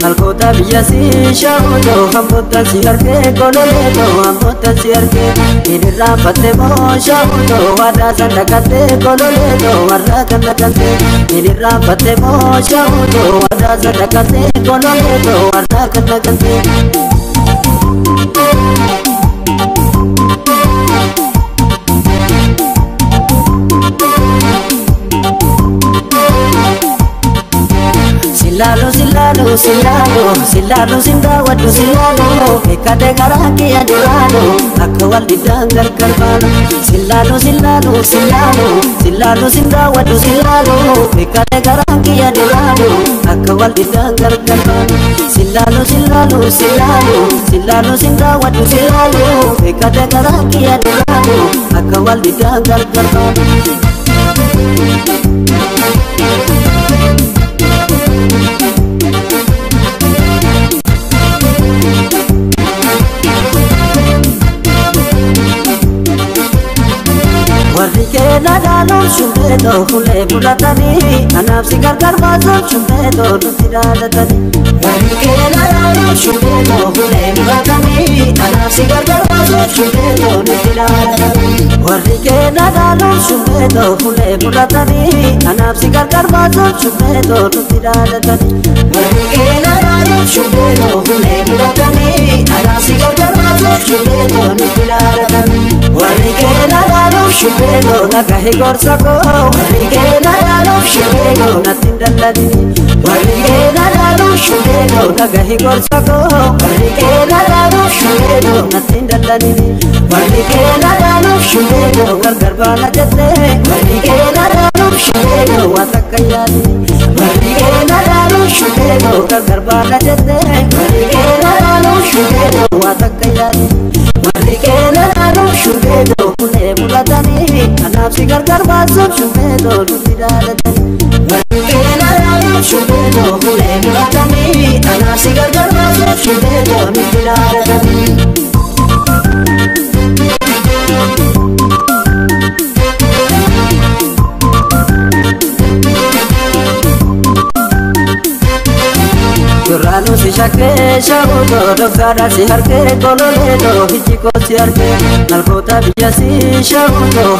Malkoota biyya si shaawutoo hamboota si harkee kololeetoo hamboota si harkee Inni moo shaawutoo waadaa san dhaqattee kololeetoo warra kan dhaqattee Inni raanfatte moo shaawutoo waadaa san dhaqattee kololeetoo warra kan dhaqattee. Silalo silalo silalo silalo sindaawwadhu silalo eekkate karaa kiyya duraano akka wal diddaan gargar baanu silalo silalo silalo silalo sindaawwadhu silalo eekkate karaa kiyya duraano akka wal diddaan gargar baanu silalo silalo silalo silalo sindaawwadhu silalo eekkate karaa kiyya duraano akka wal diddaan gargar baanu. Warri keena dhaaluun shumbeetoo ulee fudhatanii anaaf si gargar baasuun shumbeetoo nutti dhaadatanii. Warri keena dhaaluun shumbeetoo ulee fudhatanii anaaf si gargar baasuun shumbeetoo nutti dhaadatanii. Warri keena dhaaluun shumbeetoo ulee fudhatanii anaaf si gargar baasuun shumbeetoo nutti dhaadatanii. Warri keena dhaaluun shumbeetoo ulee fudhatanii anaaf si gargar baasuun shumbeetoo nutti dhaadatanii. Warri keena dhaaluun shumbeetoo nagahi gorsa koo warri keena dhaaluuf shumbeetoo natti hin dalladini warri keena dhaaluuf shumbeetoo nagahi gorsa koo warri keena dhaaluuf shumbeetoo natti hin dalladini warri keena dhaaluuf shumbeetoo gargar baana jettee warri keena dhaaluuf shumbeetoo waan takka yaadini warri keena dhaaluuf shumbeetoo gargar baana jettee warri keena dhaaluuf shumbeetoo waan takka yaadini warri keena dhaaluuf shumbeetoo ulee fudhatanii anaaf si gargar baasuun shumbeetoo nutti dhaadatanii. Warri keena dhaaluuf shumbeetoo ulee fudhatanii anaaf si gargar baasuun shumbeetoo nutti dhaadatanii. Duraanuu si shakkee shaawutoo dhoksaadhaa si harkee kololeetoo ijji koo si harkee malkoota biyya si shaawutoo.